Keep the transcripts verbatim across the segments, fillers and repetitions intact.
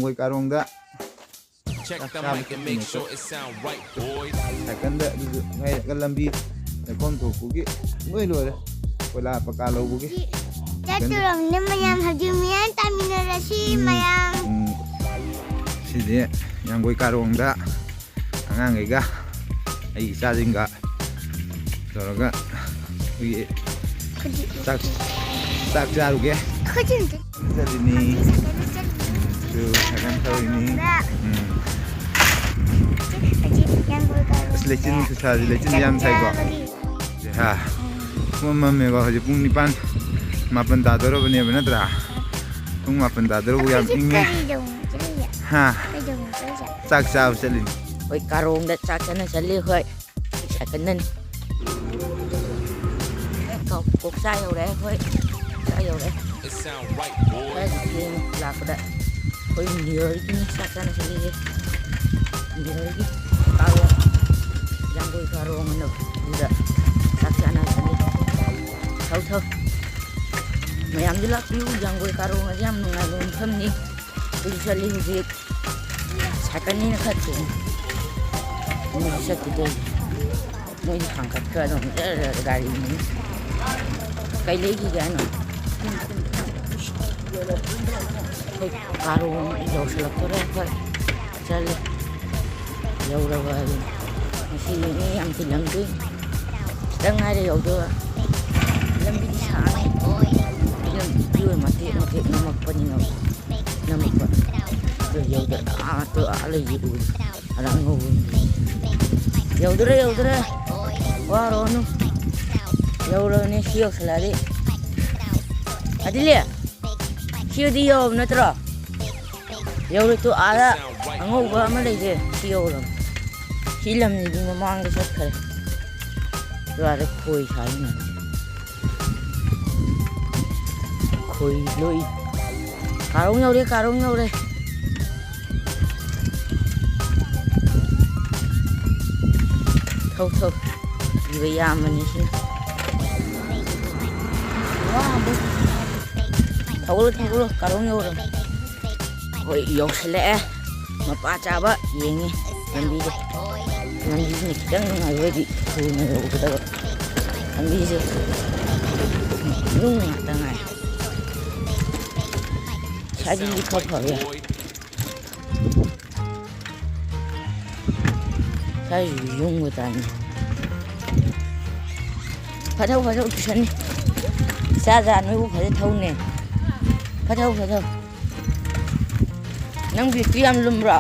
ꯑꯩꯈꯣꯏ ꯀꯥꯔꯣꯡꯗ ꯆꯥꯛ ꯆꯥꯕ ꯆꯠꯄꯅꯦ ꯑꯩꯈꯣꯏ꯫ ꯁꯥꯏꯀꯜꯗ ꯑꯗꯨꯁꯨ ꯉꯥꯏꯔꯒ ꯂꯝꯕꯤ ꯂꯩꯈꯣꯝ ꯊꯣꯛꯄꯒꯤ ꯂꯣꯏ ꯂꯣꯏꯔꯦ꯫ ꯀꯣꯏꯂꯥ ꯄꯀꯥ ꯂꯧꯕꯒꯤ꯫ ꯆꯠꯇꯨꯔꯝꯅꯦ ꯃꯌꯥꯝ, ꯍꯧꯖꯤꯛ ꯃꯌꯥꯝ ꯇꯥꯃꯤꯟꯅꯔꯁꯤ ꯎꯝ, ꯃꯌꯥꯝ꯫ ꯎꯝ꯫ ꯁꯤꯗꯤ ꯌꯥꯡꯒꯣꯏ ꯀꯥꯔꯣꯡꯗ ꯑꯉꯥꯡꯈꯩꯒ ꯑꯩ ꯏꯆꯥꯁꯤꯡꯒ ꯇꯧꯔꯒ ꯑꯩꯈꯣꯏꯒꯤ ꯆꯥꯛ, ꯆꯥꯛ ꯆꯥꯔꯨꯒꯦ꯫ ꯆꯠꯂꯤꯅꯤ꯫ ꯑꯗꯨ ꯁꯥꯏꯀꯜ ꯊꯧꯔꯤꯅꯤ꯫ ꯎꯝ꯫ ꯑꯁ, ꯂꯩꯆꯤꯟ ꯈꯨꯁꯥꯁꯤ, ꯂꯩꯆꯤꯟ ꯌꯥꯝ ꯊꯥꯏꯀꯣ꯫ ꯍꯥ꯫ ꯄꯨꯡ ꯃꯝꯃꯦꯀꯣ, ꯍꯧꯖꯤꯛ ꯄꯨꯡ ꯅꯤꯄꯥꯟ, ꯃꯥꯄꯟ ꯇꯥꯗꯧꯔꯕꯅꯦꯕ ꯅꯠꯇ꯭ꯔꯥ? ꯄꯨꯡ ꯃꯥꯄꯟ ꯇꯥꯗꯧꯔꯕꯨ ꯌꯥꯝ ꯏꯪꯉꯦ꯫ ꯍꯥ꯫ ꯆꯥꯛ ꯆꯥꯕ ꯆꯠꯂꯤꯅꯤ꯫ ꯑꯩꯈꯣꯏ ꯀꯥꯔꯣꯡꯗ ꯆꯥꯛ ꯆꯥꯅ ꯆꯠꯂꯤ ꯑꯩꯈꯣꯏ꯫ ꯁꯥꯏꯀꯜꯅꯅꯤ꯫ ꯀꯣꯛ ꯆꯥ ꯌꯧꯔꯦ ꯑꯩꯈꯣꯏ꯫ ꯆꯥ ꯌꯧꯔꯦ꯫ ꯈꯔꯗꯤ ꯊꯦꯡꯉꯦ ꯂꯥꯛꯄꯗ꯫ ꯑꯩꯈꯣꯏ ꯅꯤꯌꯔꯒꯤꯅꯤ ꯆꯥꯛ ꯆꯥꯅ ꯆꯠꯂꯤꯁꯦ꯫ ꯅꯤꯌꯔꯒꯤ ꯀꯥꯔꯣꯡ, ꯌꯥꯡꯒꯣꯏ ꯀꯥꯔꯣꯡ ꯑꯅ ꯑꯗꯨꯗ ꯆꯥꯛ ꯆꯥꯅ ꯆꯠꯂꯤ꯫ ꯊꯧ, ꯊꯧ꯫ ꯃꯌꯥꯝꯁꯨ ꯂꯥꯛꯄꯤꯌꯨ꯫ ꯌꯥꯡꯒꯣꯏ ꯀꯥꯔꯣꯡ ꯑꯁꯤ ꯌꯥꯝ ꯅꯨꯡꯉꯥꯏꯕ ꯃꯐꯝꯅꯤ꯫ ꯑꯩꯈꯣꯏꯁꯨ ꯆꯠꯂꯤ ꯍꯧꯖꯤꯛ꯫ ꯁꯥꯏꯀꯜꯅꯤꯅ ꯈꯔ ꯊꯦꯡꯉꯤ꯫ ꯃꯣꯏꯁꯨ ꯆꯠꯈꯤꯗꯣꯏꯅꯤ꯫ ꯃꯣꯏꯗꯤ ꯈꯥꯝꯒꯠꯈ꯭ꯔ ꯑꯗꯨꯝ ꯖꯔ ꯖꯔ ꯒꯥꯔꯤꯅꯤ꯫ ꯀꯩ ꯂꯩꯈꯤꯒꯦ ꯍꯥꯏꯅꯣ? ꯑꯩꯈꯣꯏ ꯀꯥꯔꯣꯡ ꯌꯧꯁꯤꯜꯂꯛꯇꯣꯔꯦ ꯑꯩꯈꯣꯏ꯫ ꯆꯠꯂꯦ꯫ ꯌꯧꯔꯕ ꯑꯗꯨꯅꯤ꯫ ꯉꯁꯤꯗꯤ ꯃꯤ ꯌꯥꯝ ꯆꯤꯜꯂꯝꯗꯣꯏꯅꯤ꯫ ꯈꯤꯇꯪ ꯉꯥꯏꯔꯦ ꯌꯧꯗꯣꯏꯕ꯫ ꯂꯝꯕꯤꯗꯤ ꯁꯥꯡꯉꯤ꯫ ꯂꯝꯕꯤ ꯑꯣꯏ ꯃꯇꯦꯛ ꯃꯇꯦꯛ ꯅꯝꯃꯛꯄꯅꯤꯅ꯫ ꯅꯝꯃꯛꯄ꯫ ꯑꯗꯨ ꯌꯧꯗꯦ꯫ ꯑꯥ, ꯑꯗꯨ ꯑꯥ ꯂꯩ ꯌꯦꯛꯎ꯫ ꯑꯗ ꯑꯉꯧꯕ ꯑꯃ ꯂꯩ꯫ ꯌꯧꯗꯣꯔꯦ, ꯌꯧꯗꯣꯔꯦ꯫ ꯋꯥꯔꯣꯅꯨ꯫ ꯌꯧꯔꯕꯅꯦ, ꯁꯤ ꯌꯧꯁꯜꯂꯛꯑꯗꯤ꯫ ꯑꯗꯤꯂꯦ, ꯁꯤꯗꯤ ꯌꯧꯔꯕ ꯅꯠꯇ꯭ꯔꯣ? ꯌꯧꯔꯦ ꯇꯨ, ꯑꯥꯗ ꯑꯉꯧꯕ ꯑꯃ ꯂꯩꯔꯦ, ꯁꯤ ꯌꯧꯔꯕ꯫ ꯁꯤ ꯂꯝꯁꯤꯗꯤ ꯃꯃꯥꯡꯗ ꯆꯠꯈ꯭ꯔꯦ꯫ ꯑꯗꯨ ꯑꯥꯗ ꯈꯣꯏ ꯁꯥꯔꯤ ꯃꯥꯜꯂꯦ꯫ ꯈꯣꯏ ꯂꯣꯛꯏ꯫ ꯀꯥꯔꯣꯡ ꯌꯧꯔꯦ, ꯀꯥꯔꯣꯡ ꯌꯧꯔꯦ꯫ ꯊꯧ, ꯊꯧ꯫ ꯏꯕ ꯌꯥꯝꯕꯅꯤ ꯁꯤꯅ꯫ ꯊꯧꯒꯠꯂꯣ, ꯊꯧꯒꯠꯂꯣ, ꯀꯥꯔꯣꯡ ꯌꯧꯔꯦ꯫ ꯍꯣꯏ, ꯌꯧꯁꯤꯜꯂꯛꯑꯦ꯫ ꯃꯄꯥ ꯆꯥꯕ ꯌꯦꯡꯉꯤ꯫ ꯂꯝꯕꯤꯁꯦ, ꯂꯝꯕꯤꯁꯤꯅ ꯈꯤꯇꯪ ꯅꯨꯡꯉꯥꯏꯕ ꯑꯣꯏꯗꯤ ꯊꯨꯅ ꯌꯧꯒꯗꯕ꯫ ꯂꯝꯕꯤꯁꯦ ꯅꯨꯡ ꯉꯥꯛꯇ ꯉꯥꯏ꯫ ꯁ꯭ꯋꯥꯏꯗꯗꯤ ꯈꯔ ꯐꯕ ꯌꯥꯏ꯫ ꯁ꯭ꯋꯥꯏꯁꯤꯁꯨ ꯌꯨꯝꯒ ꯇꯥꯏꯅꯦ꯫ ꯐꯖꯧ, ꯐꯖꯧ, ꯇꯨꯁꯟꯅꯤ꯫ ꯏꯆꯥ ꯖꯥ ꯅꯣꯏꯕꯨ ꯐꯖ ꯊꯧꯅꯦ꯫ ꯐꯖꯧ, ꯐꯖꯧ꯫ ꯅꯪ ꯕꯦꯒꯇꯨ ꯌꯥꯝ ꯂꯨꯝꯕ꯭ꯔꯣ?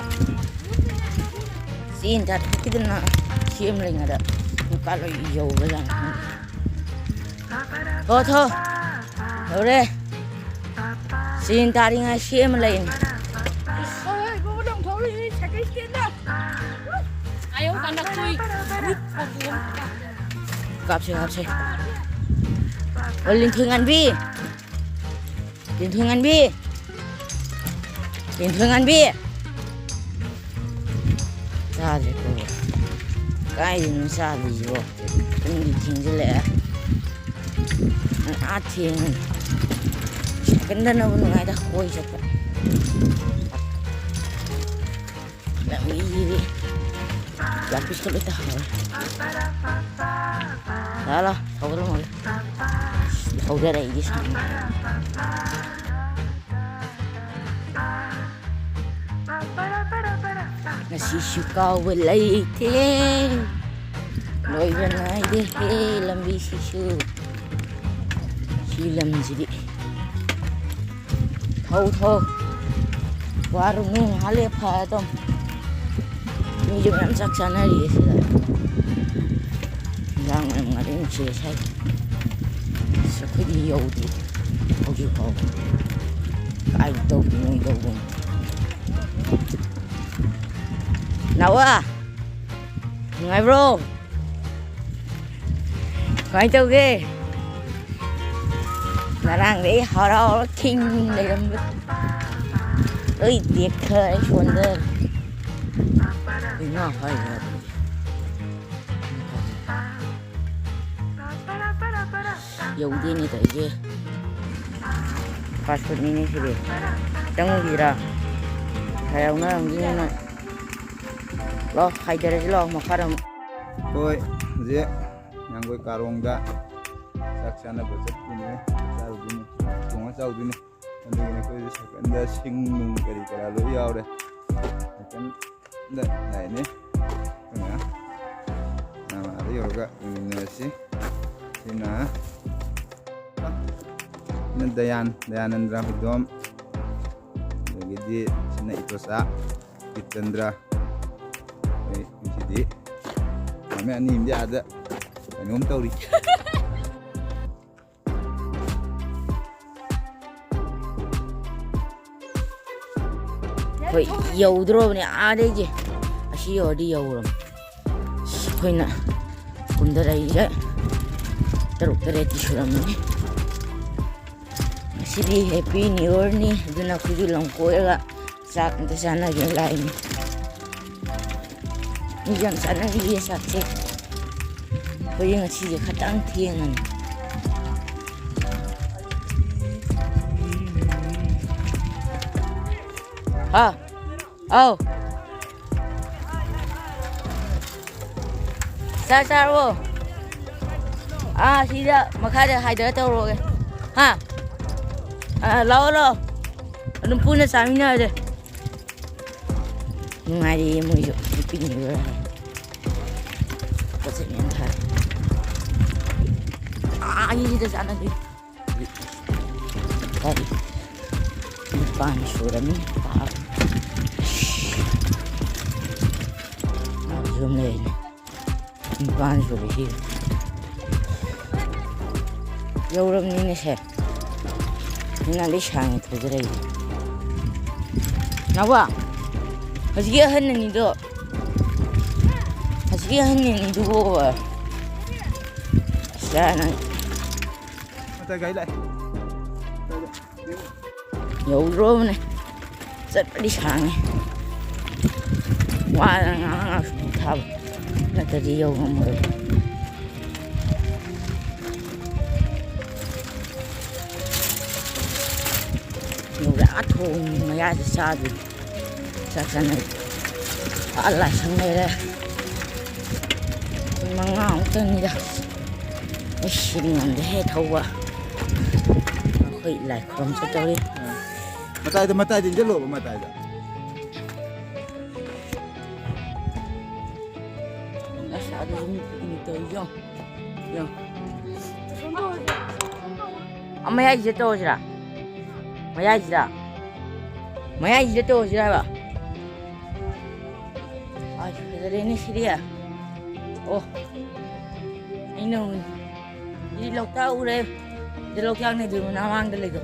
ꯆꯦꯟ ꯆꯥꯊꯣꯛꯈꯤꯗꯅ ꯁꯦꯝ ꯂꯩꯉꯩꯗ ꯂꯣꯏ ꯌꯧꯕꯖꯥꯠꯅꯤ꯫ ꯊꯣ, ꯊꯣ꯫ ꯌꯧꯔꯦ꯫ ꯆꯦꯟ ꯇꯥꯔꯤꯉꯩ ꯁꯦꯝꯃ ꯂꯩꯅꯤ꯫ ꯍꯣꯏ, ꯍꯣꯏ, ꯏꯕꯨꯡꯉꯣ, ꯅꯪ ꯊꯧꯔꯤꯁꯤ ꯁꯥꯏꯀꯜ ꯁ꯭ꯇꯦꯟꯗ꯫ ꯑꯌꯧ ꯀꯥꯟꯗ ꯀꯨꯏ꯫ ꯀꯥꯞꯁꯦ, ꯀꯥꯞꯁꯦ꯫ ꯑꯣ, ꯂꯤꯟꯊꯣꯏ ꯉꯥꯟꯕꯤ꯫ ꯂꯤꯟꯊꯣꯏ ꯉꯥꯟꯕꯤ꯫ ꯂꯤꯟꯊꯣꯏ ꯉꯥꯟꯕꯤ꯫ ꯆꯥꯗ꯭ꯔꯦꯀꯣ꯫ ꯀꯥꯏꯗꯅꯣ ꯆꯥꯗꯣꯏꯁꯤꯕꯣ? ꯄꯨꯡꯗꯤ ꯊꯦꯡꯖꯤꯜꯂꯛꯑꯦ꯫ ꯑꯥ ꯊꯦꯡꯉꯦ꯫ ꯁꯥꯏꯀꯜꯗꯅꯕꯨ ꯅꯨꯡꯉꯥꯏꯗ ꯀꯣꯏ ꯆꯠꯄ꯫ ꯂꯝꯕꯤꯁꯤꯗꯤ ꯏꯌꯥꯔꯄꯤꯁꯀ ꯂꯣꯏ ꯇꯥꯍꯧꯔꯦ꯫ ꯂꯥꯛꯑꯣ, ꯂꯥꯛꯑꯣ, ꯊꯧꯒꯠꯂꯝꯃꯒꯦ꯫ ꯊꯧꯖꯔꯛꯏꯗꯤ ꯁꯥꯡꯅ꯫ ꯉꯁꯤꯁꯨ ꯀꯥꯎꯕ ꯂꯩꯇꯦ꯫ ꯂꯣꯏꯕ ꯅꯥꯏꯗꯦꯍꯦ ꯂꯝꯕꯤꯁꯤꯁꯨ꯫ ꯁꯤ ꯂꯝꯁꯤꯗꯤ꯫ ꯊꯧ, ꯊꯧ꯫ ꯋꯥꯔꯨꯅꯨ, ꯉꯥꯏꯍꯥꯛ ꯂꯩꯔ ꯐꯔꯗꯧꯅꯤ꯫ ꯃꯤꯁꯨ ꯃꯌꯥꯝ ꯆꯥꯛ ꯆꯥꯅꯔꯤꯌꯦ ꯁꯤꯗ꯫ ꯏꯟꯖꯥꯡ ꯃꯅꯝ ꯉꯥꯛꯇ ꯅꯨꯡꯁꯤꯔꯦ ꯁ꯭ꯋꯥꯏꯗ꯫ ꯑꯁ, ꯑꯩꯈꯣꯏꯗꯤ ꯌꯧꯗ꯭ꯔꯤ ꯍꯧꯖꯤꯛ ꯐꯥꯎꯕ꯫ ꯀꯥꯏ ꯇꯧꯗꯣꯏꯅꯣ ꯌꯧꯕꯝ꯫ ꯅꯥꯎꯕ! ꯅꯨꯡꯉꯥꯏꯕ꯭ꯔꯣ? ꯀꯃꯥꯏ ꯇꯧꯒꯦ? ꯉꯔꯥꯡꯗꯩ ꯍꯔꯥꯎꯔ ꯈꯤꯡ ꯂꯩꯔꯝꯕ ꯂꯣꯏ ꯇꯦꯛꯊꯔꯦ ꯁꯣꯟꯗꯔꯦ꯫ ꯏꯃꯥ ꯍꯥꯏ ꯌꯥꯗꯦ꯫ ꯌꯧꯗꯦꯅꯦ ꯇꯧꯔꯤꯁꯦ꯫ ꯐꯥꯁ ꯐꯨꯗꯅꯤꯅꯦ ꯁꯤꯗꯤ꯫ ꯈꯤꯇꯪ ꯎꯈꯤꯗ꯭ꯔꯥ? ꯍꯔꯥꯎꯅꯔꯝꯒꯤꯅꯤ ꯅꯣꯏ꯫ ꯂꯥꯛꯑꯣ, ꯍꯥꯏꯗꯔꯁꯤ ꯂꯥꯛꯑꯣ, ꯃꯈꯥꯗ ꯑꯃꯨꯛ꯫ ꯑꯩꯈꯣꯏ ꯍꯧꯖꯤꯛ ꯌꯥꯡꯒꯣꯏ ꯀꯥꯔꯣꯡꯗ ꯆꯥꯛ ꯆꯥꯅꯕ ꯆꯠꯇꯣꯏꯅꯦ꯫ ꯆꯥꯔꯨꯗꯣꯏꯅꯦ, ꯊꯣꯡꯉ ꯆꯥꯔꯨꯗꯣꯏꯅꯦ꯫ ꯑꯗꯨꯒꯤꯅꯦ ꯑꯩꯈꯣꯏ ꯁꯥꯏꯀꯜꯗ ꯁꯤꯡ ꯅꯨꯡ ꯀꯔꯤ ꯀꯔꯥ ꯂꯣꯏ ꯌꯥꯎꯔꯦ꯫ ꯁꯥꯏꯀꯜꯗ ꯂꯥꯛꯏꯅꯦ ꯑꯩꯈꯣꯏꯅ꯫ ꯑꯥ, ꯑꯥꯗ ꯌꯧꯔꯒ ꯌꯦꯡꯃꯤꯟꯅꯔꯁꯤ꯫ ꯁꯤꯅ, ꯁꯤꯅ ꯗꯌꯥꯟ, ꯗꯌꯥꯅꯟꯗ꯭ꯔ ꯍꯨꯏꯗꯣꯝ꯫ ꯑꯗꯒꯤꯗꯤ ꯁꯤꯅ ꯏꯇꯣꯆꯥ, ꯖꯤꯇꯦꯟꯗ꯭ꯔ꯫ ꯑꯩ ꯉꯁꯤꯗꯤ ꯃꯃꯤ ꯑꯅꯤ ꯑꯃꯗꯤ ꯑꯥꯗ ꯀꯩꯅꯣꯝ ꯇꯧꯔꯤ꯫ ꯑꯩꯈꯣꯏ ꯌꯧꯗ꯭ꯔꯣꯕꯅꯦ ꯑꯥꯗꯩꯁꯦ꯫ ꯑꯁꯤ ꯌꯧꯔꯗꯤ ꯌꯧꯔꯕꯅꯦ꯫ ꯑꯁ, ꯑꯩꯈꯣꯏꯅ ꯀꯨꯝꯊꯔꯛꯏꯁꯦ ꯇꯔꯨꯛ ꯇꯔꯦꯠꯇꯤ ꯁꯨꯔꯝꯃꯅꯤ꯫ ꯉꯁꯤꯗꯤ Happy New Yearꯅꯤ, ꯑꯗꯨꯅ ꯑꯩꯈꯣꯏꯁꯨ ꯂꯝ ꯀꯣꯏꯔꯒ ꯆꯥꯛ ꯑꯝꯇ ꯆꯥꯅꯒꯦꯅ ꯂꯥꯛꯏꯅꯤ꯫ ꯃꯤꯁꯨ ꯌꯥꯝ ꯆꯥꯅꯔꯤꯌꯦ ꯆꯥꯛꯁꯦ꯫ ꯑꯩꯈꯣꯏꯗꯤ ꯉꯁꯤꯁꯦ ꯈꯇꯪ ꯊꯦꯡꯉꯅꯤ꯫ ꯍꯥ? ꯑꯧ꯫ ꯆꯥꯛ ꯆꯥꯔꯕꯣ? ꯑꯥ, ꯁꯤꯗ ꯃꯈꯥꯗ ꯍꯥꯏꯗꯔ ꯇꯧꯔꯨꯔꯒꯦ꯫ ꯍꯥ? ꯑꯥ, ꯂꯥꯛꯑꯣ, ꯂꯥꯛꯑꯣ꯫ ꯑꯗꯨꯝ ꯄꯨꯟꯅ ꯆꯥꯃꯤꯟꯅꯔꯁꯦ꯫ ꯅꯨꯡꯉꯥꯏꯔꯤꯌꯦ ꯃꯣꯏꯁꯨ, ꯅꯨꯄꯤꯅꯤ ꯂꯣꯏꯔꯦ꯫ ꯄꯣꯠ ꯆꯩ ꯃꯌꯥꯝ ꯊꯥꯔꯦ꯫ ꯑꯥ, ꯑꯅꯤꯁꯤꯗ ꯆꯥꯟꯅꯗꯦ꯫ ꯇꯔꯦꯠ, ꯅꯤꯄꯥꯟ ꯁꯨꯔꯅꯤ꯫ ꯌꯨꯝ ꯂꯩꯔꯅꯤ꯫ ꯅꯤꯄꯥꯟ ꯁꯨꯔꯦ ꯁꯤ꯫ ꯌꯧꯔꯕꯅꯤꯅꯦ ꯁꯦ꯫ ꯅꯪꯗꯤ ꯁꯥꯡꯉꯦ ꯊꯧꯖꯔꯛꯏꯁꯦ꯫ ꯅꯥꯎꯕ, ꯍꯧꯖꯤꯛꯀꯤ ꯑꯍꯟ ꯑꯅꯤꯗꯣ, ꯍꯧꯖꯤꯛꯀꯤ ꯑꯍꯟ ꯑꯅꯤꯗꯨꯕꯨ, ꯁꯤꯗ ꯅꯪ ꯃꯇꯥꯏ ꯒꯥꯔꯤ ꯂꯥꯛꯑꯦ꯫ ꯌꯧꯗ꯭ꯔꯣꯕꯅꯦ꯫ ꯆꯠꯄꯗꯤ ꯁꯥꯡꯉꯦ꯫ ꯋꯥꯗꯅ ꯉꯥꯏꯍꯥꯛ ꯉꯥꯏꯍꯥꯛ ꯁꯨꯝ ꯊꯥꯕ ꯅꯠꯇ꯭ꯔꯗꯤ ꯌꯧ ꯉꯝꯃꯣꯏꯕ꯫ ꯌꯧꯔꯦ, ꯑꯥ ꯊꯣꯡ ꯃꯌꯥꯏꯗ ꯆꯥꯗꯣꯏꯅꯤ꯫ ꯆꯥꯛ ꯆꯥꯅꯩ꯫ ꯑꯥ ꯂꯥꯏꯁꯪ ꯂꯩꯔꯦ꯫ ꯃꯉꯥꯃꯨꯛꯇꯅꯤꯗ꯫ ꯑꯩ ꯁꯤꯕ ꯉꯝꯗꯦꯍꯦ ꯊꯧꯕ꯫ ꯑꯩꯈꯣꯏ ꯂꯥꯏ ꯈꯨꯔꯨꯝ ꯆꯠꯇꯧꯔꯤ꯫ ꯃꯇꯥꯏꯗ, ꯃꯇꯥꯏꯗ ꯏꯟꯖꯜꯂꯣꯕ, ꯃꯇꯥꯏꯗ꯫ ꯑꯁ, ꯑꯗꯨꯁꯨ ꯃꯤ, ꯃꯤ ꯇꯧꯔꯤ, ꯌꯦꯡꯉꯣ꯫ ꯌꯦꯡꯉꯣ꯫ ꯑ, ꯃꯌꯥꯏꯁꯤꯗ ꯇꯧꯔꯁꯤꯔꯥ? ꯃꯌꯥꯏꯁꯤꯗ? ꯃꯌꯥꯏꯁꯤꯗ ꯇꯧꯔꯁꯤꯔꯥ ꯍꯥꯏꯕ? ꯑꯁ, ꯐꯖꯔꯦꯅꯦ ꯁꯤꯗꯤ꯫ ꯑꯣ, ꯑꯩꯅ ꯁꯤꯗꯤ ꯂꯣꯛꯇꯥꯛ ꯎꯔꯦ꯫ ꯁꯤꯗ ꯂꯣꯛꯇꯥꯛꯅꯦ, ꯑꯗꯨ ꯃꯅꯥ ꯃꯥꯡꯗ ꯂꯩꯗꯣ꯫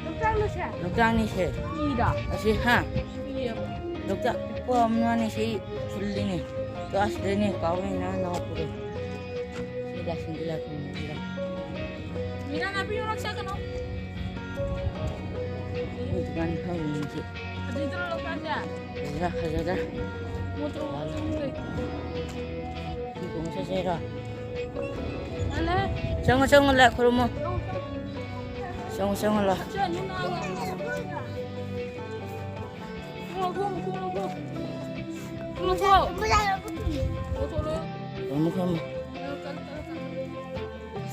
ꯂꯣꯛꯇꯥꯛꯅ ꯁꯦ? ꯂꯣꯛꯇꯥꯛꯅꯤ ꯁꯦ꯫ ꯏꯔꯥ? ꯑꯁꯤ, ꯍꯥ? ꯏꯌꯦꯕ꯫ ꯂꯣꯛꯇꯥꯛ ꯄꯣꯛꯄ ꯑꯃꯅꯦ ꯁꯤ ꯐꯨꯜꯂꯤꯅꯦ꯫ ꯑꯗꯣ ꯑꯁꯤꯗꯩꯅꯦ ꯀꯥꯎꯔꯦ ꯅꯪ ꯅꯥꯎꯄꯤꯗꯣ꯫ ꯁꯤ ꯂꯥꯏꯁꯪꯒꯤ ꯂꯥꯏ ꯈꯨꯔꯨꯝꯕꯁꯤꯗ꯫ ꯃꯤꯅꯥ ꯅꯥꯄꯤ ꯌꯣꯜꯂꯛ ꯆꯠꯀꯅꯣ꯫ ꯑꯩꯈꯣꯏ ꯗꯨꯀꯥꯟ ꯐꯝꯃꯤꯁꯦ꯫ ꯑꯗꯨꯗꯔꯣ ꯂꯣꯛꯇꯥꯛꯁꯦ? ꯐꯖꯗ꯭ꯔꯥ, ꯐꯖꯗ꯭ꯔꯥ? ꯃꯣꯇꯣꯔ ꯕꯣꯠ ꯆꯪꯗꯦ꯫ ꯁꯤ ꯈꯣꯡ ꯆꯠꯁꯦꯔꯣ? ꯆꯠꯂꯦ꯫ ꯆꯪꯉꯣ, ꯆꯪꯉꯣ, ꯂꯥꯏ ꯈꯨꯔꯨꯝꯃꯣ꯫ ꯆꯪꯉꯣ, ꯆꯪꯉꯣ, ꯂꯥꯏ꯫ ꯆꯠꯅꯤ ꯅꯥꯕ꯫ ꯈꯣꯡ ꯂꯧꯊꯣꯛ, ꯈꯣꯡ ꯂꯧꯊꯣꯛ꯫ ꯈꯣꯡ ꯂꯧꯊꯣꯛ꯫ ꯂꯧꯊꯣꯛꯂꯣ꯫ ꯈꯨꯔꯨꯝꯃꯣ, ꯈꯨꯔꯨꯝꯃꯣ꯫ ꯆꯠꯂꯣ, ꯆꯠꯂꯣ, ꯆꯠꯂꯣ꯫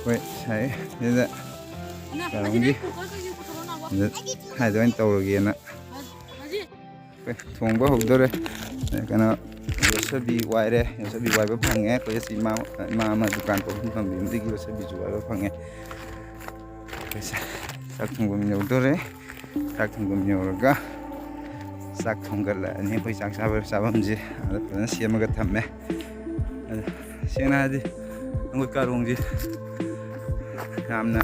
ꯍꯣꯏ, ꯁꯥꯏ꯫ ꯁꯤꯗ ꯀꯩꯅꯣꯝꯒꯤ ꯁꯤꯗ ꯍꯥꯏꯗ ꯑꯣꯏꯅ ꯇꯧꯔꯒꯦꯅ꯫ ꯑꯩꯈꯣꯏ ꯊꯣꯡꯕ ꯍꯧꯗꯣꯔꯦ꯫ ꯀꯩꯅꯣ, ꯌꯣꯠꯁꯕꯤ ꯋꯥꯏꯔꯦ꯫ ꯌꯣꯠꯁꯕꯤ ꯋꯥꯏꯕ ꯐꯪꯉꯦ꯫ ꯑꯩꯈꯣꯏ ꯑꯁꯤ ꯏꯃꯥ, ꯏꯃꯥ ꯑꯃ ꯗꯨꯀꯥꯟ ꯄꯣꯠꯐꯝ ꯐꯝꯕꯤ ꯑꯃꯗꯒꯤ ꯌꯣꯠꯁꯕꯤꯁꯨ ꯋꯥꯏꯕ ꯐꯪꯉꯦ꯫ ꯑꯩꯈꯣꯏꯁꯦ ꯆꯥꯛ ꯊꯣꯡꯐꯝ ꯌꯧꯗꯣꯔꯦ꯫ ꯆꯥꯛ ꯊꯣꯡꯐꯝ ꯌꯧꯔꯒ ꯆꯥꯛ ꯊꯣꯡꯒꯠꯂꯛꯑꯅꯤ꯫ ꯑꯩꯈꯣꯏ ꯆꯥꯛ ꯆꯥꯕ ꯆꯥꯐꯝꯁꯦ ꯑꯗ ꯐꯖꯅ ꯁꯦꯝꯃꯒ ꯊꯝꯃꯦ꯫ ꯑꯗ ꯁꯦꯡꯅ ꯍꯥꯏꯔꯗꯤ ꯑꯩꯈꯣꯏ ꯀꯥꯔꯣꯡꯁꯦ ꯌꯥꯝꯅ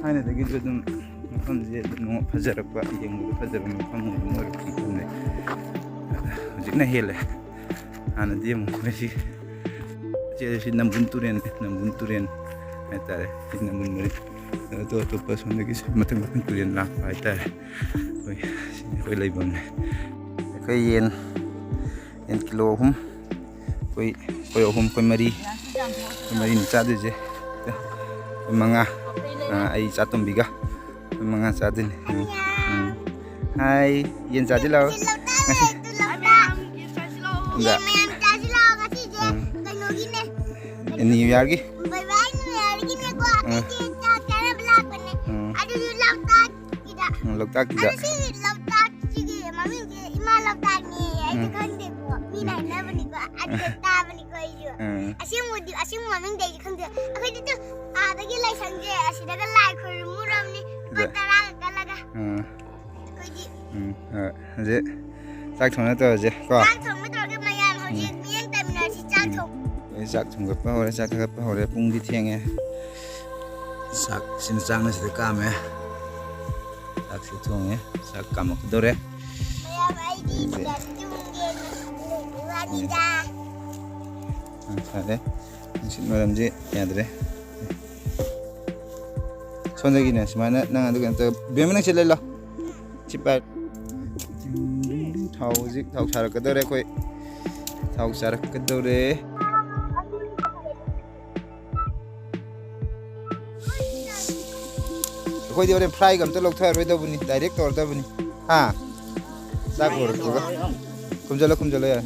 ꯊꯥꯏꯅꯗꯒꯤꯁꯨ ꯑꯗꯨꯝ ꯃꯐꯝꯁꯦ ꯑꯗꯨꯝ ꯐꯖꯔꯛꯄ, ꯌꯦꯡꯕꯗ ꯐꯖꯕ ꯃꯐꯝ ꯑꯗꯨꯝ ꯑꯣꯏꯔꯛꯄ ꯃꯐꯝꯅꯦ꯫ ꯍꯧꯖꯤꯛꯅ ꯍꯦꯜꯂꯦ꯫ ꯍꯥꯟꯅꯗꯤ ꯑꯃꯨꯛ ꯑꯩꯈꯣꯏ ꯁꯤ, ꯁꯤ, ꯁꯤ ꯅꯝꯕꯨꯜ ꯇꯨꯔꯦꯟ, ꯅꯝꯕꯨꯜ ꯇꯨꯔꯦꯟ ꯍꯥꯏꯇꯥꯔꯦ꯫ ꯁꯤ ꯅꯝꯕꯨꯜ ꯃꯔꯤ꯫ ꯑꯇꯣꯞ ꯑꯇꯣꯞꯄ ꯁꯣꯝꯗꯒꯤ ꯃꯊꯪ ꯃꯊꯪ ꯇꯨꯔꯦꯟ ꯂꯥꯛꯄ ꯍꯥꯏꯇꯥꯔꯦ꯫ ꯑꯩꯈꯣꯏ, ꯁꯤ ꯑꯩꯈꯣꯏ ꯂꯩꯐꯝꯅꯦ꯫ ꯑꯩꯈꯣꯏ ꯌꯦꯟ, ꯌꯦꯟ ꯀꯤꯂꯣ ꯑꯍꯨꯝ꯫ ꯑꯩꯈꯣꯏ, ꯑꯩꯈꯣꯏ ꯑꯍꯨꯝ, ꯑꯩꯈꯣꯏ ꯃꯔꯤ, ꯑꯩꯈꯣꯏ ꯃꯔꯤꯅꯤ ꯆꯥꯗꯣꯏꯁꯦ꯫ ꯑꯩꯈꯣꯏ ꯃꯉꯥ, ꯑꯥ, ꯑꯩ ꯆꯥꯇꯣꯝꯕꯤꯒ ꯑꯩꯈꯣꯏ ꯃꯉꯥ ꯆꯥꯗꯣꯏꯅꯤ꯫ ꯎꯝ, ꯎꯝ꯫ ꯍꯥꯏ, ꯌꯦꯟ ꯆꯥꯁꯤ ꯂꯥꯛꯑꯣ꯫ ꯉꯁꯤ ꯌꯦꯟ ꯃꯌꯥꯝ ꯆꯥꯁꯤ ꯂꯥꯛꯑꯣ ꯉꯁꯤꯁꯦ꯫ ꯎꯝ꯫ ꯀꯩꯅꯣꯒꯤꯅꯦ꯫ ꯅ꯭ꯌꯨ ꯌꯥꯔꯒꯤ? ꯕꯥꯏ ꯕꯥꯏ ꯅ꯭ꯌꯨ ꯌꯥꯔꯒꯤꯅꯦꯀꯣ꯫ ꯎꯝ꯫ ꯑꯩꯈꯣꯏꯁꯦ ꯆꯥꯛ ꯆꯥꯅꯕ ꯂꯥꯛꯄꯅꯦ꯫ ꯎꯝ꯫ ꯑꯗꯨꯁꯨ ꯂꯣꯛꯇꯥꯛꯀꯤꯗ꯫ ꯎꯝ, ꯂꯣꯛꯇꯥꯛꯀꯤꯗ꯫ ꯑꯗꯨ ꯁꯤ ꯂꯣꯛꯇꯥꯛꯁꯤꯒꯤ ꯃꯃꯤꯡꯁꯦ ꯏꯃꯥ ꯂꯣꯛꯇꯥꯛꯅꯦ꯫ ꯑꯩꯁꯨ ꯎꯝ꯫ ꯈꯪꯗꯦꯀꯣ꯫ ꯃꯤꯅ ꯎꯝ꯫ ꯍꯥꯏꯅꯕꯅꯤꯀꯣ꯫ ꯑꯗꯨꯗ ꯎꯝ꯫ ꯇꯥꯕꯅꯤꯀꯣ ꯑꯩꯁꯨ꯫ ꯎꯝ꯫ ꯑꯁꯦꯡꯕꯗꯤ, ꯑꯁꯦꯡꯕ ꯃꯃꯤꯡꯗꯤ ꯑꯩꯁꯨ ꯈꯪꯗꯦ꯫ ꯑꯩꯈꯣꯏꯗꯤ ꯑꯗꯨꯝ ꯑꯥꯗꯒꯤ ꯂꯥꯏꯁꯪꯁꯦ ꯑꯁꯤꯗꯒ ꯂꯥꯏ ꯈꯣꯏꯔꯨꯝꯃꯨꯔꯕꯅꯤ꯫ ꯂꯨꯄꯥ ꯑꯗ꯫ ꯇꯔꯥꯒ ꯀꯜꯂꯒ꯫ ꯎꯝ꯫ ꯑꯩꯈꯣꯏꯗꯤ ꯎꯝ, ꯍꯣꯏ꯫ ꯍꯧꯖꯤꯛ ꯆꯥꯛ ꯊꯣꯡꯅ ꯇꯧꯔꯁꯦ ꯀꯣ꯫ ꯆꯥꯛ ꯊꯣꯡꯕ ꯇꯧꯔꯒ ꯃꯌꯥꯝ ꯍꯧꯖꯤꯛ ꯎꯝ꯫ ꯃꯤꯠꯌꯦꯡ ꯇꯥꯃꯤꯟꯅꯔꯁꯤ ꯆꯥꯛ ꯎꯝ꯫ ꯊꯣꯡ-꯫ ꯑꯩ ꯆꯥꯛ ꯊꯣꯡꯒꯠꯄ ꯍꯧꯔꯦ, ꯆꯥꯛ ꯊꯥꯒꯠꯄ ꯍꯧꯔꯦ꯫ ꯄꯨꯡꯗꯤ ꯊꯦꯡꯉꯦ꯫ ꯆꯥꯛꯁꯤꯅ, ꯆꯥꯛꯅ ꯁꯤꯗ ꯀꯥꯝꯃꯦ꯫ ꯆꯥꯛꯁꯤ ꯊꯣꯡꯉꯦ꯫ ꯆꯥꯛ ꯀꯥꯝꯃꯛꯀꯗꯧꯔꯦ꯫ ꯃꯌꯥꯝ ꯑꯩꯗꯤ ꯑꯗꯨꯗꯤ ꯁꯤꯗ ꯇꯨꯝꯒꯦꯅ ꯂꯩꯕ ꯋꯥꯅꯤꯗ꯫ ꯎꯝ꯫ ꯎꯝ, ꯐꯔꯦ꯫ ꯅꯨꯡꯁꯤꯠ ꯃꯔꯝꯁꯦ ꯌꯥꯗ꯭ꯔꯦ꯫ ꯁꯣꯝꯗꯒꯤꯅꯦ ꯁꯨꯃꯥꯏꯅ ꯅꯪ ꯑꯗꯨ ꯀꯩꯅꯣ ꯇꯧ-, ꯕꯦꯝꯃ ꯅꯪ ꯁꯤ ꯂꯩ ꯂꯥꯎ꯫ ꯁꯤ ꯄꯥꯏ-, ꯊꯥꯎ ꯍꯧꯖꯤꯛ ꯊꯥꯎ ꯁꯥꯔꯛꯀꯗꯧꯔꯦ ꯑꯩꯈꯣꯏ꯫ ꯊꯥꯎ ꯁꯥꯔꯛꯀꯗꯧꯔꯦ꯫ ꯑꯩꯈꯣꯏꯗꯤ ꯍꯣꯔꯦꯟ ꯐ꯭ꯔꯥꯏꯒ ꯑꯝꯇ ꯂꯧꯊꯔꯔꯣꯏꯗꯧꯕꯅꯤ, ꯗꯥꯏꯔꯦꯛ ꯇꯧꯔꯗꯕꯅꯤ꯫ ꯍꯥ? ꯆꯥꯛ ꯂꯣꯏꯔꯛꯄꯒ꯫ ꯈꯨꯝꯖꯜꯂꯣ, ꯈꯨꯝꯖꯜꯂꯣ ꯌꯥꯔꯦ꯫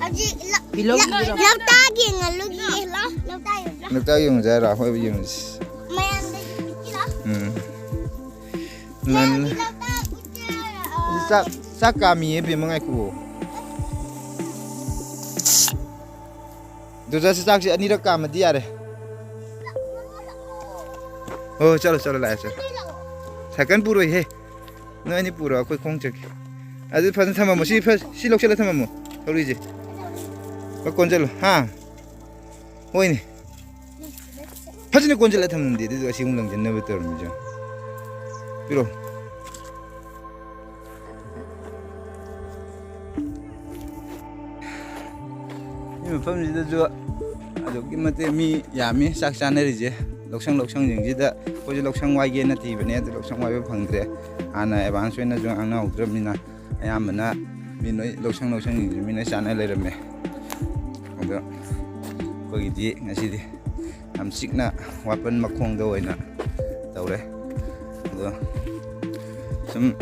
ꯍꯧꯖꯤꯛ ꯂ-, ꯄꯤꯂꯧ ꯂ-, ꯄꯤꯔꯣ꯫ ꯂꯣꯛꯇꯥꯛ ꯌꯦꯡꯍꯜꯂꯨꯒꯦ꯫ ꯂꯣ-, ꯂꯣꯛꯇꯥꯛ ꯌꯦꯡꯍꯜꯂꯨ꯫ ꯂꯣꯛꯇꯥꯛ ꯌꯦꯡꯉꯨꯁꯦ ꯍꯥꯏꯔꯣ? ꯑꯍꯣꯏꯕ ꯌꯦꯡꯉꯨꯁꯦ꯫ ꯃꯌꯥꯝꯗ ꯌꯦꯡꯍꯜꯂꯨ꯫ ꯎꯝ꯫ ꯃꯌꯥꯝꯗꯤ ꯉꯟꯅ꯫ ꯂꯣꯛꯇꯥꯛ ꯎꯠꯁꯦ ꯍꯥꯏꯔꯣ? ꯆꯥꯛ, ꯆꯥꯛ ꯀꯥꯝꯃꯤꯌꯦ ꯕꯦꯝꯃ, ꯉꯥꯏꯈꯨꯑꯣ꯫ ꯗꯨꯗꯁꯨ ꯆꯥꯛꯁꯦ ꯑꯅꯤꯔꯛ ꯀꯥꯝꯃꯗꯤ ꯌꯥꯔꯦ꯫ ꯍꯣꯏ, ꯆꯠꯂꯣ, ꯆꯠꯂꯣ, ꯂꯥꯛꯑꯦ, ꯆꯠꯂꯣ꯫ ꯁꯥꯏꯀꯜ ꯄꯨꯔꯣꯏꯍꯦ꯫ ꯅꯣꯏ ꯑꯅꯤ ꯄꯨꯔꯣ, ꯑꯩꯈꯣꯏ ꯈꯣꯡ ꯆꯠꯀꯦ꯫ ꯑꯗꯨ ꯐꯖꯅ ꯊꯝꯃꯝꯃꯣ꯫ ꯁꯤ ꯐ-, ꯁꯤ ꯂꯧꯁꯜꯂ ꯊꯝꯃꯝꯃꯣ꯫ ꯊꯧꯔꯤꯁꯦ꯫ ꯍꯣꯏ, ꯀꯣꯟꯁꯤꯜꯂꯣ꯫ ꯍꯥ? ꯍꯣꯏꯅꯦ꯫ ꯐꯖꯅ ꯀꯣꯟꯁꯤꯜꯂ ꯊꯝꯃꯝꯗꯦ꯫ ꯑꯗꯨꯗꯣ ꯑꯁꯤ ꯑꯃꯨꯛ ꯂꯪꯁꯤꯟꯅꯕ ꯇꯧꯔꯝꯃꯤꯁꯦ꯫ ꯄꯤꯔꯣ꯫ ꯃꯤ ꯃꯐꯝꯁꯤꯗꯁꯨ ꯑꯗꯨꯛꯀꯤ ꯃꯇꯤꯛ ꯃꯤ ꯌꯥꯝꯃꯤ ꯆꯥꯛ ꯆꯥꯅꯔꯤꯁꯦ꯫ ꯂꯧꯁꯪ ꯂꯧꯁꯪꯁꯤꯡꯁꯤꯗ ꯑꯩꯈꯣꯏꯁꯨ ꯂꯧꯁꯪ ꯋꯥꯏꯒꯦꯅ ꯊꯤꯕꯅꯦ, ꯑꯗꯨ ꯂꯧꯁꯪ ꯋꯥꯏꯕ ꯐꯪꯗ꯭ꯔꯦ꯫ ꯍꯥꯟꯅ advance ꯑꯣꯏꯅꯁꯨ ꯉꯥꯡꯅꯍꯧꯗ꯭ꯔꯕꯅꯤꯅ ꯑꯌꯥꯝꯕꯅ ꯃꯤ ꯂꯣꯏ ꯂꯧꯁꯪ ꯂꯧꯁꯪꯁꯤꯡꯁꯤ ꯃꯤ ꯂꯣꯏ ꯆꯥꯅ ꯂꯩꯔꯝꯃꯦ꯫ ꯑꯗꯣ ꯑꯩꯈꯣꯏꯒꯤꯗꯤ ꯉꯁꯤꯗꯤ ꯌꯥꯝ ꯆꯤꯛꯅ ꯋꯥꯄꯟ ꯃꯈꯣꯡꯗ ꯑꯣꯏꯅ ꯇꯧꯔꯦ꯫ ꯑꯗꯣ ꯁꯨꯝ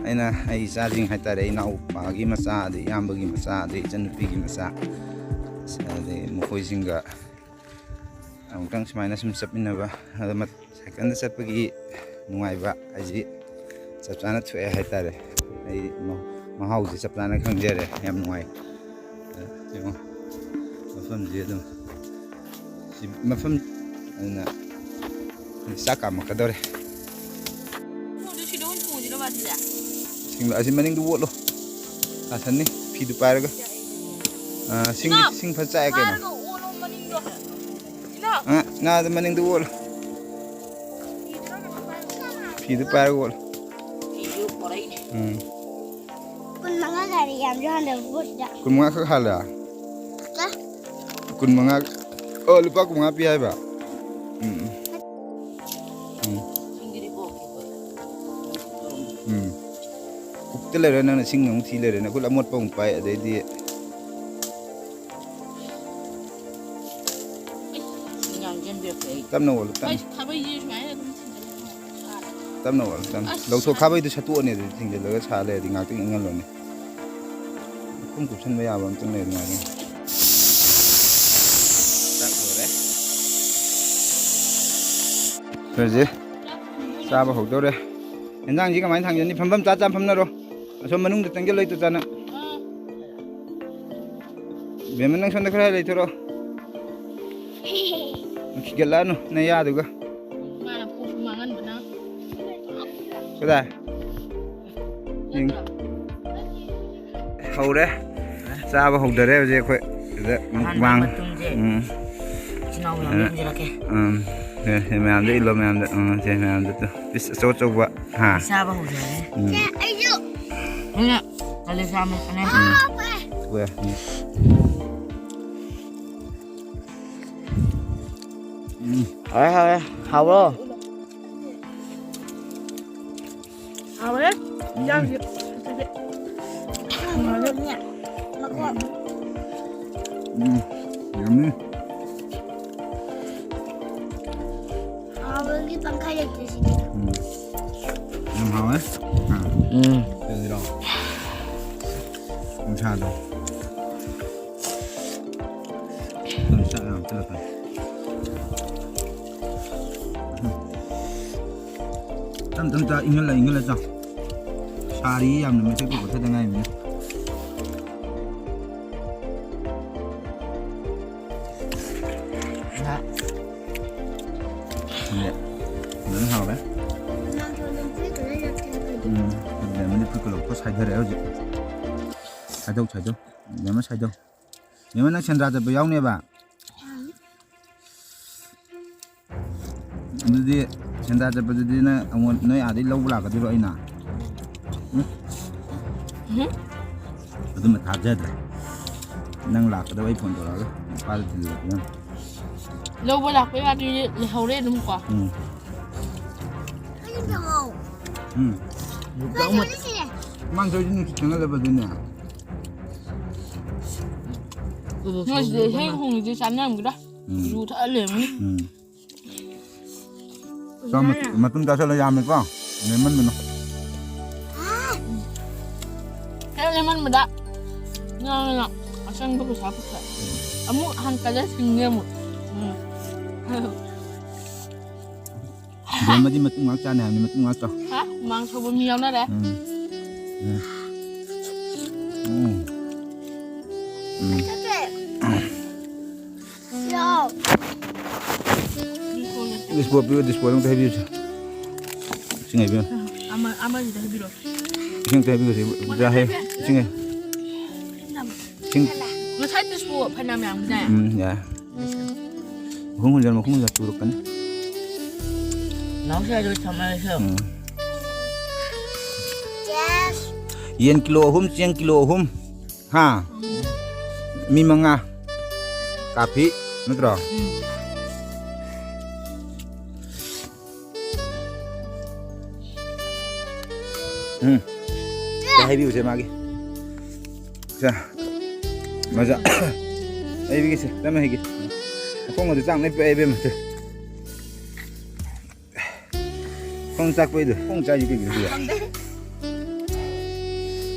ꯑꯩꯅ ꯑꯩ ꯏꯆꯥꯁꯤꯡ ꯍꯥꯏꯇꯥꯔꯦ, ꯑꯩ ꯏꯅꯥꯎꯄꯥꯒꯤ ꯃꯆꯥ, ꯑꯗꯩ ꯏꯌꯥꯝꯕꯒꯤ ꯃꯆꯥ, ꯑꯗꯩ ꯏꯆꯟꯅꯨꯄꯤꯒꯤ ꯃꯆꯥ, ꯑꯗꯩ ꯃꯈꯣꯏꯁꯤꯡꯒ ꯑꯃꯨꯛꯇꯪ ꯁꯨꯃꯥꯏꯅ ꯁꯨꯝ ꯆꯠꯃꯤꯟꯅꯕ, ꯑꯗ ꯃ-, ꯁꯥꯏꯀꯜꯗ ꯆꯠꯄꯒꯤ ꯅꯨꯡꯉꯥꯏꯕ ꯍꯥꯏꯁꯤ ꯆꯞ ꯆꯥꯅ ꯊꯣꯛꯑꯦ ꯍꯥꯏꯇꯥꯔꯦ꯫ ꯑꯩ ꯃ-, ꯃꯍꯥꯎꯁꯦ ꯆꯞ ꯆꯥꯅ ꯈꯪꯖꯔꯦ꯫ ꯌꯥꯝ ꯅꯨꯡꯉꯥꯏ꯫ ꯑ, ꯌꯦꯡꯉꯣ, ꯃꯐꯝꯁꯦ ꯑꯗꯨꯝ ꯁꯤ ꯃꯐꯝ ꯑꯗꯨꯅ ꯆꯥꯛ ꯀꯥꯝꯃꯛꯀꯗꯧꯔꯦ꯫ ꯑꯗꯨ ꯁꯤꯗ ꯑꯣꯏꯅ ꯊꯣꯡꯁꯤꯔꯕ ꯑꯗꯨꯗꯤ? ꯁꯤꯡ-, ꯑꯁꯤ ꯃꯅꯤꯡꯗ ꯑꯣꯠꯂꯣ꯫ ꯀꯥꯁꯟꯅꯤ, ꯐꯤꯗꯨ ꯄꯥꯏꯔꯒ꯫ ꯑꯥ, ꯁꯤꯡ, ꯏꯅꯥꯎ, ꯁꯤꯡ ꯐꯖ ꯆꯥꯛꯑꯦ ꯀꯩꯅꯣ꯫ ꯐꯥꯔꯒ ꯑꯣꯠꯂꯣ ꯃꯅꯤꯡꯗꯣ꯫ ꯏꯅꯥꯎ꯫ ꯑꯥ, ꯉꯥꯗ ꯃꯅꯤꯡꯗ ꯑꯣꯠꯂꯣ꯫ ꯐꯤꯗꯨ ꯄꯥꯏꯔꯒ ꯑꯣꯠꯂꯣ꯫ ꯐꯤꯁꯨ ꯄꯣꯔꯛꯏꯅꯦ꯫ ꯎꯝ꯫ ꯀꯨꯟ ꯃꯉꯥ ꯂꯩꯔꯦ, ꯌꯥꯝꯁꯨ ꯍꯟꯗꯕ ꯄꯣꯠꯁꯤꯗ꯫ ꯀꯨꯟ ꯃꯉꯥ ꯈꯛ ꯍꯥꯜꯂꯦ? ꯀ? ꯀꯨꯟ ꯃꯉꯥ꯫ ꯑꯣ, ꯂꯨꯄꯥ ꯀꯨꯟ ꯃꯉꯥ ꯄꯤ ꯍꯥꯏꯕ? ꯎꯝ, ꯎꯝ꯫ ꯎꯝ꯫ ꯎꯝ꯫ ꯀꯨꯛꯇ ꯂꯩꯔꯦ, ꯅꯪꯅ ꯁꯤꯡ ꯑꯃꯨꯛ ꯊꯤ ꯂꯩꯔꯦ, ꯅꯈꯨꯠ ꯑꯃꯣꯠꯄ ꯑꯃꯨꯛ ꯄꯥꯏ, ꯑꯗꯩꯗꯤ꯫ ꯏꯁꯤꯡ ꯌꯥꯝ ꯆꯦꯟꯕꯤꯔꯛꯇꯦ ꯑꯩ꯫ ꯇꯞꯅ ꯑꯣꯠꯂꯨ, ꯇꯞꯅ꯫ ꯑꯩ ꯈꯥꯕꯩꯁꯦ ꯁꯨꯃꯥꯏꯅ ꯑꯗꯨꯝ ꯊꯤꯟꯖꯤꯜꯂꯒ ꯊꯝꯃꯣ꯫ ꯇꯞꯅ ꯑꯣꯠꯂꯨ, ꯇꯞꯅ꯫ ꯑꯁ! ꯂꯧꯊꯣꯛ, ꯈꯥꯕꯩꯗꯨ ꯁꯠꯇꯣꯛꯑꯅꯤ, ꯑꯗꯨ ꯊꯤꯡꯖꯤꯜꯂꯒ ꯁꯥ ꯂꯩꯔꯗꯤ ꯉꯥꯛꯇꯪ ꯏꯪꯍꯜꯂꯣꯅꯦ꯫ ꯃꯈꯨꯝ ꯀꯨꯞꯁꯟꯕ ꯌꯥꯕ ꯑꯝꯇꯪ ꯂꯩꯔꯗꯤ ꯉꯥꯏꯅꯤ꯫ ꯆꯥꯛ ꯂꯣꯏꯔꯦ꯫ ꯂꯣꯏꯔꯁꯦ꯫ ꯆꯥꯕ ꯍꯧꯗꯧꯔꯦ꯫ ꯌꯦꯟꯖꯥꯡꯁꯤ ꯀꯃꯥꯏꯅ ꯊꯥꯡꯖꯅꯤ? ꯐꯝꯐꯝ ꯆꯥ ꯆꯥ ꯐꯝꯅꯔꯣ꯫ ꯑꯁꯣꯝ ꯃꯅꯨꯡꯗ ꯆꯪꯁꯤꯜꯂꯣ, ꯏꯇꯨꯆꯥ ꯅꯪ꯫ ꯕꯦꯝꯃ, ꯅꯪ ꯁꯣꯝꯗ ꯈꯔ ꯂꯩꯊꯣꯔꯛꯑꯣ꯫ ꯒꯦꯠꯂꯛꯑꯅꯨ ꯅꯌꯥꯗꯨꯒ꯫ ꯃꯥꯅ ꯄꯨꯛ ꯃꯥꯡꯍꯟꯕꯅ꯫ ꯀꯗꯥꯏ? ꯌꯦꯡ-, ꯍꯧꯔꯦ꯫ ꯆꯥꯕ ꯍꯧꯗꯔꯦ ꯍꯧꯖꯤꯛ ꯑꯩꯈꯣꯏ꯫ ꯁꯤꯗ ꯑꯍꯥꯟꯕ ꯃꯨꯛꯕꯥꯡ꯫ ꯃꯇꯨꯝꯁꯦ ꯎꯝ꯫ ꯏꯆꯤꯟ ꯏꯅꯥꯎ ꯃꯌꯥꯝꯗ ꯑꯗꯨꯅ, ꯏꯟꯖꯔꯛꯀꯦ꯫ ꯎꯝ꯫ ꯁꯦ, ꯁꯦ ꯃꯌꯥꯝꯗ ꯏꯜꯂꯣ, ꯃꯌꯥꯝꯗ꯫ ꯎꯝ, ꯁꯦ ꯃꯌꯥꯝꯗ ꯇꯨ꯫ ꯄꯤꯁ ꯑꯆꯧ ꯑꯆꯧꯕ꯫ ꯍꯥ? ꯆꯥꯕ ꯍꯧꯖꯔꯦ꯫ ꯎꯝ꯫ ꯁꯦ, ꯑꯩꯁꯨ꯫ ꯑꯩꯅ ꯀꯂꯦꯖꯥ ꯃꯦꯠꯄꯅꯦ꯫ ꯎꯝ꯫ ꯍꯣꯏ꯫ ꯎꯝ꯫ ꯎꯝ꯫ ꯍꯥꯎꯔꯦ, ꯍꯥꯎꯔꯦ꯫ ꯍꯥꯎꯕ꯭ꯔꯣ? ꯍꯥꯎꯔꯦ꯫ ꯏꯟꯖꯥꯡꯁꯦ꯫ ꯎꯝ꯫ Yummy꯫ ꯍꯥꯎꯕꯒꯤ ꯄꯪꯈꯥꯏ ꯂꯩꯇ꯭ꯔꯦ ꯁꯤꯗꯤ꯫ ꯎꯝ꯫ ꯌꯥꯝ ꯍꯥꯎꯋꯦ꯫ ꯑꯥ꯫ ꯎꯝ꯫ ꯀꯩꯅꯣ? ꯅꯨꯡꯁꯥꯗꯣ꯫ ꯑꯗꯨꯝ ꯆꯥꯛ ꯌꯥꯝ ꯆꯪꯉꯛꯀꯅꯤ꯫ ꯇꯞ ꯇꯞ ꯆꯥ, ꯏꯪꯍꯜꯂ ꯏꯪꯍꯜꯂ ꯆꯥꯎ꯫ ꯁꯥꯔꯤ ꯌꯥꯝꯅ, ꯃꯩꯊꯛꯇ ꯄꯣꯊꯗ ꯉꯥꯏꯔꯤꯕꯅꯤꯅ꯫ ꯉꯥ꯫ ꯁꯤꯅꯦ꯫ ꯐꯖꯅ ꯍꯥꯎꯔꯦ꯫ ꯃꯥꯁꯨ ꯑꯗꯨꯝ ꯐꯨꯔꯤꯠꯀ ꯂꯣꯏ ꯂꯧꯊꯣꯛꯈ꯭ꯔꯦ꯫ ꯎꯝ꯫ ꯑꯗꯨꯅꯦ ꯃꯅꯤꯄꯨꯔ ꯀꯂꯣꯛꯄ ꯁꯥꯏꯊꯔꯛꯑꯦ ꯍꯧꯖꯤꯛ꯫ ꯁꯥꯏꯗꯧ, ꯁꯥꯏꯗꯧ꯫ ꯃꯦꯝꯃ ꯁꯥꯏꯗꯧ꯫ ꯃꯦꯝꯃ ꯅꯪ ꯁꯦꯟꯗ꯭ꯔꯥ ꯆꯠꯄ ꯌꯥꯎꯅꯦꯕ? ꯑꯗꯨꯗꯤ ꯁꯦꯟꯗ꯭ꯔꯥ ꯆꯠꯄꯗꯨꯗꯤ ꯅꯪ ꯑꯩꯉꯣꯟ-, ꯅꯣꯏ ꯑꯥꯗꯩ ꯂꯧꯕ ꯂꯥꯛꯀꯗꯣꯏꯔꯣ ꯑꯩꯅ? ꯎꯝ? ꯎꯝ꯫ ꯑꯗꯨꯃ ꯊꯥꯖꯗ꯭ꯔꯦ꯫ ꯅꯪ ꯂꯥꯛꯀꯗꯕ ꯑꯩ ꯐꯣꯟ ꯇꯧꯔꯛꯑꯒ ꯅꯨꯄꯥꯗ ꯊꯤꯜꯂꯛꯑꯒ ꯅꯪ꯫ ꯂꯧꯕ ꯂꯥꯛꯄ ꯌꯥꯗꯣꯏꯅꯦ, ꯂꯩꯍꯧꯔꯦ ꯑꯗꯨꯝ ꯀꯣ꯫ ꯎꯝ꯫ ꯑꯩꯅ ꯊꯝꯃꯣ꯫ ꯎꯝ꯫ ꯃꯥꯡ ꯆꯠꯂꯤꯁꯦ꯫ ꯃꯥꯡ ꯆꯠꯂꯤꯁꯦ ꯅꯨꯡꯁꯤꯠ ꯆꯪꯍꯜꯂꯕ ꯑꯗꯨꯅꯦ꯫ ꯅꯣꯏꯁꯤꯗ ꯏꯁꯩ ꯈꯣꯡꯉꯤꯁꯦ ꯆꯥꯟꯅꯔꯝꯒꯗ꯭ꯔꯥ? ꯎꯝ꯫ ꯌꯨ ꯊꯛꯑ ꯂꯩꯔꯝꯒꯅꯤ꯫ ꯎꯝ꯫ ꯆꯥ-, ꯃꯇꯨꯝ ꯆꯥꯁꯤꯜꯂꯣ, ꯌꯥꯝꯃꯦꯀꯣ꯫ ꯂꯦꯃꯟꯗꯨꯅ꯫ ꯍꯦꯛ ꯂꯦꯃꯟꯕꯗ ꯅꯪꯅ ꯑꯆꯪꯕ ꯄꯩꯁꯥ ꯄꯨꯊꯣꯛꯑꯦ꯫ ꯑꯃꯨꯛ ꯍꯟꯀꯠꯂ ꯁꯤꯡꯉꯦ ꯑꯃꯨꯛ꯫ ꯎꯝ꯫ ꯕꯦꯝꯃꯗꯤ ꯃꯇꯨꯝ ꯉꯥꯛ ꯆꯥꯅꯤ ꯍꯥꯏꯕꯅꯤ, ꯃꯇꯨꯝ ꯉꯥꯛ ꯆꯥꯎ꯫ ꯍꯥ? ꯍꯨꯃꯥꯡ ꯁꯧꯕ ꯃꯤ ꯌꯥꯎꯅꯔꯦ꯫ ꯎꯝ꯫ ꯎꯝ꯫ ꯎꯝ꯫ ꯎꯝ꯫ ꯌꯥꯎ꯫ ꯗꯤꯁꯄꯣ ꯄꯤꯌꯨ, ꯗꯤꯁꯄꯣꯗꯣ ꯑꯝꯇ ꯍꯩꯕꯤꯌꯨꯁꯦ꯫ ꯏꯁꯤꯡ ꯍꯩꯕꯤꯌꯨ꯫ ꯑꯃ, ꯑꯃꯁꯤꯗ ꯍꯩꯕꯤꯔꯣ꯫ ꯏꯁꯤꯡ ꯑꯝꯇ ꯍꯩꯕꯤꯌꯨꯁꯦ꯫ ꯏꯁꯤꯡ ꯍꯩ-, ꯏꯁꯤꯡ ꯍꯩ-, ꯏꯁꯤꯡ꯫ ꯉꯁꯥꯏ ꯗꯤꯁꯄꯣ ꯐꯅꯌꯥꯝ ꯌꯥꯝꯈꯤꯗꯥꯏ? ꯎꯝ, ꯌꯥꯏ꯫ ꯃꯈꯨꯝ ꯈꯨꯝꯖꯤꯜꯂꯨ, ꯃꯈꯨꯝ ꯈꯨꯝꯖꯤꯜꯂꯨ, ꯆꯨꯔꯛꯀꯅꯤ꯫ ꯅꯥꯎꯁꯦ ꯑꯗꯨ ꯊꯝꯃꯒꯦ꯫ ꯎꯝ꯫ ꯌꯦꯟ ꯀꯤꯂꯣ ꯑꯍꯨꯝ, ꯆꯦꯡ ꯀꯤꯂꯣ ꯑꯍꯨꯝ꯫ ꯍꯥ? ꯃꯤ ꯃꯉꯥ꯫ ꯀꯥꯐꯤ, ꯅꯠꯇ꯭ꯔꯣ? ꯎꯝ꯫ ꯎꯝ꯫ ꯁꯦ, ꯍꯩꯕꯤꯌꯨꯁꯦ ꯃꯥꯒꯤ꯫ ꯁꯦ꯫ ꯃꯖꯥ꯫ ꯍꯩꯕꯤꯒꯦꯁꯦ, ꯇꯞꯅ ꯍꯩꯒꯦ꯫ ꯃꯈꯣꯡ ꯑꯗꯨ ꯆꯥꯛꯅ ꯄꯤꯛꯑꯦ, ꯏꯕꯦꯝꯃ꯫ ꯈꯣꯡ ꯆꯥꯛꯄꯩꯗꯣ꯫ ꯈꯣꯡ ꯆꯥꯛꯏꯁꯦ ꯀꯩꯒꯤꯅꯣ ꯑꯗꯨꯒ? ꯈꯪꯗꯦ꯫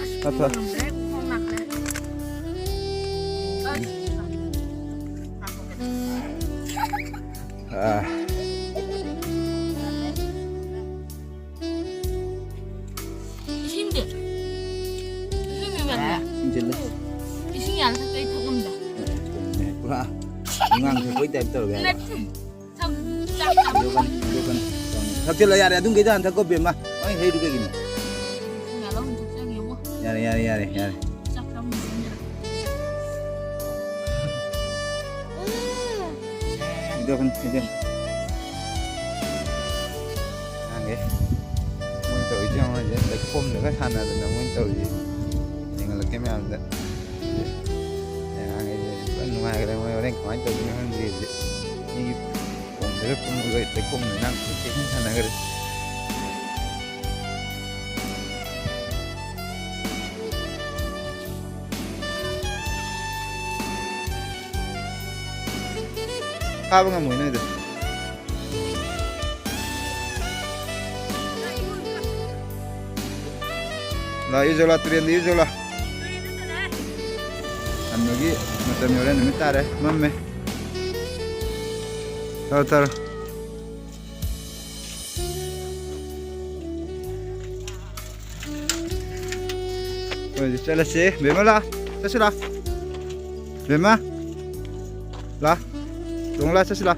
ꯑꯁ, ꯐꯠ, ꯐꯠ꯫ ꯈꯣꯡ ꯉꯝꯗ꯭ꯔꯦ, ꯈꯣꯡ ꯅꯥꯈ꯭ꯔꯦ꯫ ꯑꯁ꯫ ꯑꯥ꯫ ꯏꯁꯤꯡꯗꯤ? ꯏꯁꯤꯡꯗꯤ ꯌꯥꯝꯅ? ꯏꯁꯤꯡ ꯆꯤꯜꯂꯦ꯫ ꯏꯁꯤꯡ ꯌꯥꯝ ꯊꯛꯄ ꯑꯩ ꯊꯛ ꯉꯝꯗꯦ꯫ ꯄꯨꯔꯥ ꯑꯉꯥꯡ ꯊꯛꯄꯩ ꯇꯥꯏꯞ ꯇꯧꯔꯒꯦ ꯍꯥꯏꯔꯣ? ꯅꯠꯇꯦ꯫ ꯊꯛ-, ꯆꯥꯛ ꯆꯥꯕ ꯊꯛ-, ꯊꯛ-, ꯊꯛ-, ꯊꯛꯆꯤꯜꯂꯣ ꯌꯥꯔꯦ, ꯑꯗꯨꯝ ꯀꯩꯗ ꯍꯥꯟꯅ ꯊꯛꯀꯣ ꯕꯦꯝꯃ꯫ ꯅꯪ ꯍꯩꯗꯨ ꯀꯩꯒꯤꯅꯣ? ꯏꯁꯤꯡ ꯌꯥꯜꯂ ꯑꯃꯨꯛ ꯊꯛꯆꯒꯦꯕꯣ꯫ ꯌꯥꯔꯦ, ꯌꯥꯔꯦ, ꯌꯥꯔꯦ, ꯌꯥꯔꯦ꯫ ꯆꯥꯛ ꯆꯥꯕ ꯃꯇꯝꯗ꯫ ꯏꯗꯣ ꯈꯟ-, ꯏꯗꯣ꯫ ꯑꯉꯥꯡꯈꯩ ꯃꯣꯏ ꯇꯧꯔꯤꯁꯦ ꯌꯦꯡꯉꯣ, ꯍꯧꯖꯤꯛ ꯂꯩꯈꯣꯝꯗꯒ ꯁꯥꯟꯅꯗꯅ ꯃꯣꯏ ꯇꯧꯔꯤꯁꯦ꯫ ꯌꯦꯡꯍꯜꯂꯛꯀꯦ ꯃꯌꯥꯝꯗ꯫ ꯑꯉꯥꯡꯈꯩꯁꯦ ꯐꯖꯅ ꯅꯨꯡꯉꯥꯏꯈ꯭ꯔꯦ꯫ ꯃꯣꯏ ꯍꯣꯔꯦꯟ ꯀꯃꯥꯏꯅ ꯇꯧꯗꯣꯏꯅꯣ ꯈꯪꯗꯦ ꯍꯧꯖꯤꯛ꯫ ꯃꯤꯒꯤ ꯈꯣꯡꯗꯒ ꯀꯨꯝꯃꯒ ꯂꯩꯈꯣꯝ ꯂꯩꯅꯥꯡ ꯀꯣꯏꯆꯦꯟ ꯁꯥꯟꯅꯈ꯭ꯔꯦ꯫ ꯐꯥꯕ ꯉꯝꯃꯣꯏ ꯅꯣꯏꯗ꯫ ꯂꯥꯛꯑꯣ, ꯏꯔꯨꯖꯧ ꯂꯥꯎ, ꯇꯨꯔꯦꯟꯗ ꯏꯔꯨꯖꯧ ꯂꯥꯎ꯫ ꯍꯟꯕꯒꯤ ꯃꯇꯝ ꯌꯧꯔꯦ, ꯅꯨꯃꯤꯠ ꯇꯥꯔꯦ, ꯃꯝꯃꯦ꯫ ꯊꯧꯔꯣ, ꯊꯧꯔꯣ꯫ ꯍꯣꯏ, ꯆꯠꯂꯁꯤ꯫ ꯕꯦꯝꯃ, ꯂꯥ꯫ ꯆꯠꯁꯤ, ꯂꯥ꯫ ꯕꯦꯝꯃ꯫ ꯂꯥ꯫ ꯇꯣꯡꯉꯨ, ꯂꯥ, ꯆꯠꯁꯤ, ꯂꯥ꯫